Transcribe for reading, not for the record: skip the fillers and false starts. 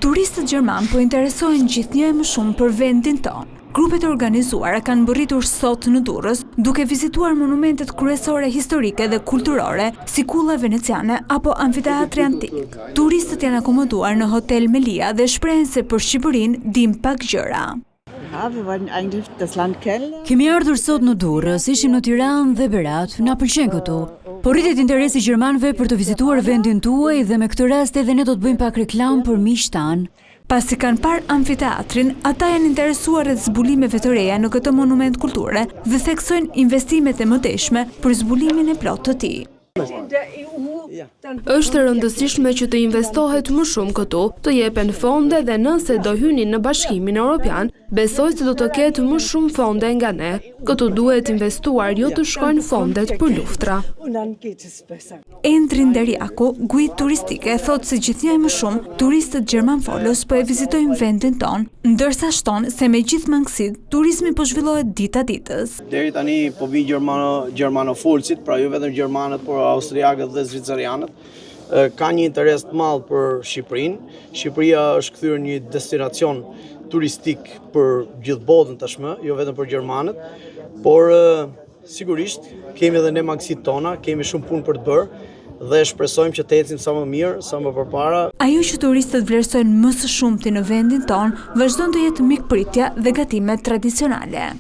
Turistët gjermanë po interesohen gjithnjë e më shumë për vendin tonë. Grupet e organizuara kanë mbërritur sot në Durrës, duke vizituar monumentet kryesore historike dhe kulturore, si Kulla Veneciane apo Amfiteatri Antik. Turistët janë akomoduar në Hotel Melia dhe shprehen se për Shqipërinë dinë pak gjëra. Kemi ardhur sot në Durrës, ishim në Tiranë dhe Berat, na pëlqen këtu. Po rritet interesi i gjermanëve për të vizituar vendin tuaj dhe me këtë rast edhe ne do të bëjmë pak reklamë për miqtë tanë. Pasi kanë parë amfiteatrin, ata janë interesuar rreth zbulimeve të reja në këtë monument kulture dhe theksojnë investimet e mëtejshme për zbulimin e plotë të tij. Është e rëndësishme që të investohet më shumë këtu, të jepen fonde dhe nëse do hyni në Bashkimin Europian, besoj se do të ketë më shumë fonde nga ne. Këtu duhet investuar, jo të shkojnë fondet për luftra. Endrin Deriaku, guidë turistike, thotë se gjithnjë e më shumë turistët gjermanfolës po e vizitojnë vendin tonë, ndërsa shton se me gjithë mangësitë, turizmi po zhvillohet dita ditës. Deri tani po vijnë gjermano, gjermanofolësit, pra jo vetëm gjermanët, por austriakët dhe zvicerianët, ka një interes të madh për Shqipërinë. Shqipëria është kthyer një destinacion turistik për gjithë botën tashmë, jo vetëm për gjermanët, por sigurisht kemi edhe ne mangësitë tona, kemi shumë punë për të bërë dhe shpresojmë që të ecim sa më mirë, sa më përpara. Ajo që turistët vlerësojnë më së shumti në vendin tonë vazhdon të jetë mikpritja dhe gatimet tradicionale.